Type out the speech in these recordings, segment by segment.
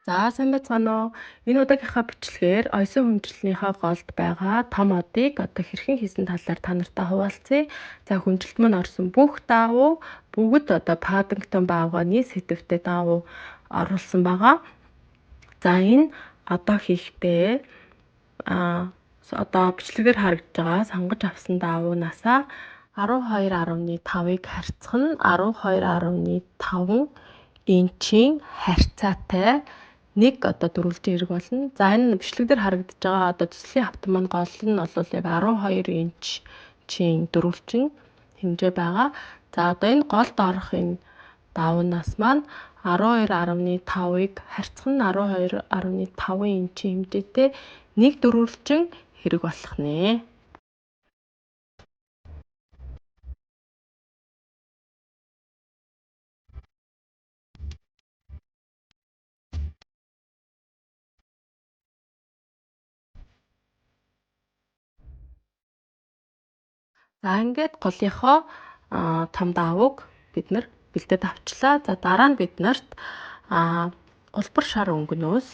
За сайн байцгаана уу? Энэ удаагийнхаа бичлэгээр оёсон хүндлэлийнхаа голд байгаа том одыг одоо хэрхэн хийсэн талаар та нартай хуваалцъя. За хүндлэлт маань орсон бүх даавуу бүгд одоо Паддингтон баавгайны сэдэвтэй даавуу оруулсан байгаа. За энэ одоо хийхдээ одоо бичлэгээр харагдж байгаа сонгож авсан даавуунаасаа 12.5-ыг харьцах нь 12.5 инчийн харьцаатай нэг одоо дөрвөлжин хэрэг болно. За энэ бичлэг дээр харагдаж байгаа одоо төслийн автомат маань гол нь бол яг 12 инчийн дөрвөлжин хэмжээ байгаа. За одоо энэ голд орох энэ давнаас маань 12.5-ыг харьцах нь 12.5 инчийн хэмжээтэй нэг дөрвөлжин хэрэг болох нэ. За ингээд голынхоо том даавууг бид нар бэлдээд авчлаа. За дараа нь бид нарт улбар шар өнгөнөөс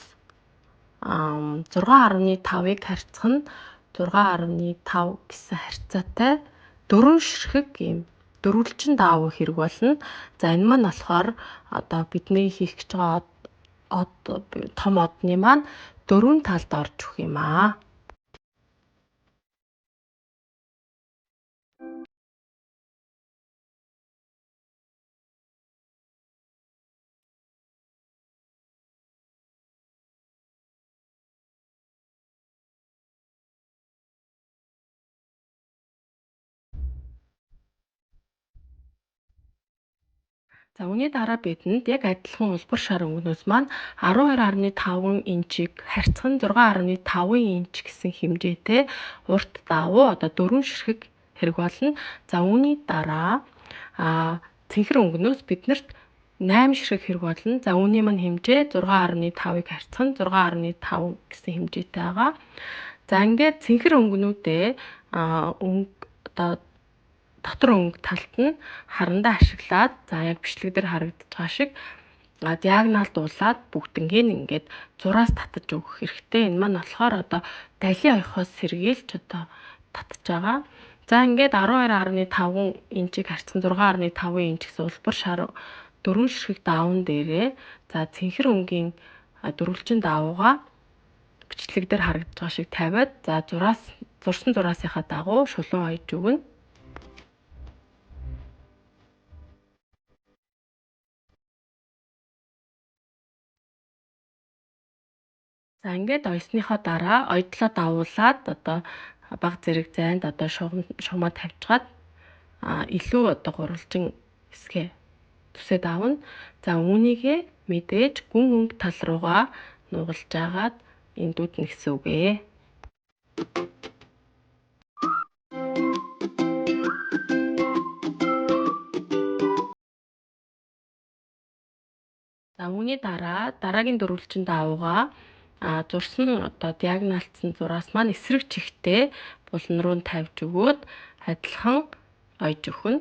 6.5-ыг харьцах нь 6.5 гэсэн харьцаатай дөрвөн ширхэг ийм дөрвөлжин даавуу хэрэг болно. За энэ маань болохоор одоо бидний хийх гэж байгаа од том одны маань дөрвөн талд орж өгөх юм аа. За үүний дараа бидэнд яг адилхан улбар шар өнгөнөөс маань 12.5 инчийг харьцах нь 6.5 инч гэсэн хэмжээтэй урт даавуу одоо дөрвөн ширхэг хэрэг болно. За үүний дараа цэнхэр өнгөнөөс биднэрт 8 ширхэг хэрэг болно. За үүний маань хэмжээ 6.5-ыг харьцах нь 6.5 гэсэн хэмжээтэй байгаа. За ингээд цэнхэр өнгөнүүдээ өнгө одоо дотор өнгө талд нь харандаа ашиглаад за яг бичлэг дээр харагдаж байгаа шиг диагоналдуулаад бүгднгийг ингээд зураас татаж өгөх хэрэгтэй. Энэ маань болохоор одоо далийн оёхоос сэргийлж одоо татж байгаа. За ингээд 12.5 инчийг харьцан 6.5 инч гэсэн улбар шар дөрвөн ширхэг даавн дээрээ за цэнхэр өнгийн дөрвөлжин даавуугаа бичлэг дээр харагдаж байгаа шиг тавиад за зураас зурсан зураасынхаа дагуу шулуун ойж өгнө. За ингээд оёсныхоо дараа ойдлоо давуулаад одоо баг зэрэг зайд одоо шугамаа тавьчихад илүү одоо гурвалжин хэсгээ төсөөд авна. За үүнийгээ мэдээж гүн өнгө тал руугаа нугалж агаад эндүүднэ гэсэн үг ээ. За үүний дараа дараагийн дөрвөлжин даавуугаа зурсан одоо диагоналцсан зураас маань эсрэг чигтээ булан руу тавьж өгөөд адилхан ойж өгнө.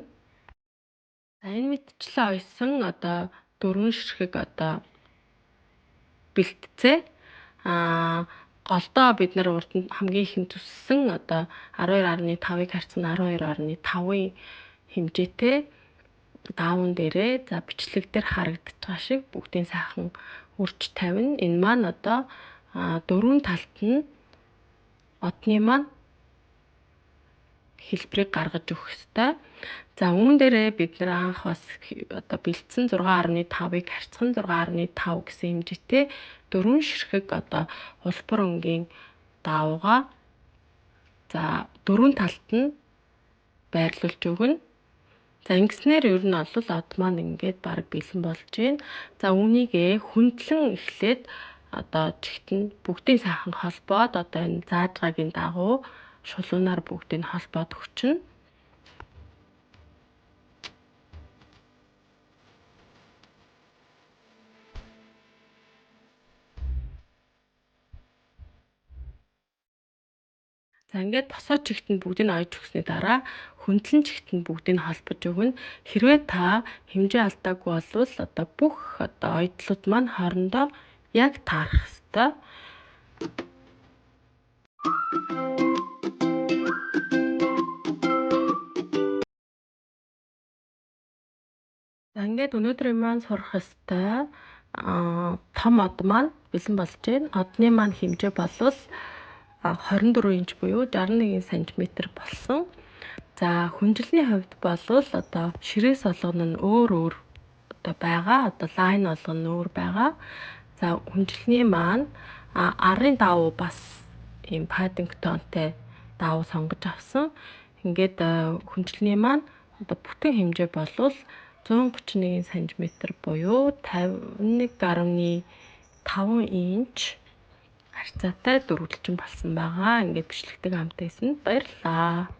За энэ мэтчлэн ойсон одоо дөрвөн ширхэг одоо бэлтцээ. Голдоо бид нар урд нь хамгийн ихэнд төссөн одоо 12.5-ыг харьцан 12.5-ын хэмжээтэй даавн дээрээ за бичлэг дээр харагдаж байгаа шиг бүгдийн сайхан үрж тавина. Энэ маань одоо дөрвөн талд нь одны маань хэлбэрийг гаргаж өгөх ёстой. За үүн дээрээ бид нар анх бас одоо бэлдсэн 6.5-ыг харьцах нь 6.5 гэсэн хэмжээтэй дөрвөн ширхэг одоо улбар өнгийн даавуугаа за дөрвөн талд нь байрлуулж өгнө. За ингэснээр ер нь бол од маань ингээд баг бэлэн болж байна. За үүнийгээ хөндлөн эхлээд одоо чигт нь бүгдийн сайхан холбоод одоо энэ зааж байгаагийн дагуу шулуунаар бүгдийг холбоод өгчнө. За ингээд босоо чигт нь бүгдийг нь ойж өгсөний дараа хөндлөн чигт нь бүгдийг нь холбож өгнө. Хэрвээ та хэмжээ алдаагүй болвол одоо бүх одоо ойдлууд маань хоорондоо яг таарах ёстой. За, ингээд өнөөдрийн маань сурах ёстой том од маань бэлэн болж байна. Одны маань хэмжээ болвол 24 инч буюу 61 см болсон. За, хүнжилний хувьд болвол одоо ширээс болгоно нь өөр өөр одоо байгаа. Одоо line болгоно нь өөр байгаа. За, хүнжилний маань арын даавуу бас ийм Paddington-тай даавуу сонгож авсан. Ингээд хүнжилний маань одоо бүтэн хэмжээ болвол 131 см буюу 51.5 инч харьцаатай дөрвөлжин болсон байгаа. Ингээд бичлэгтэйгээ хамт байсанд баярлалаа.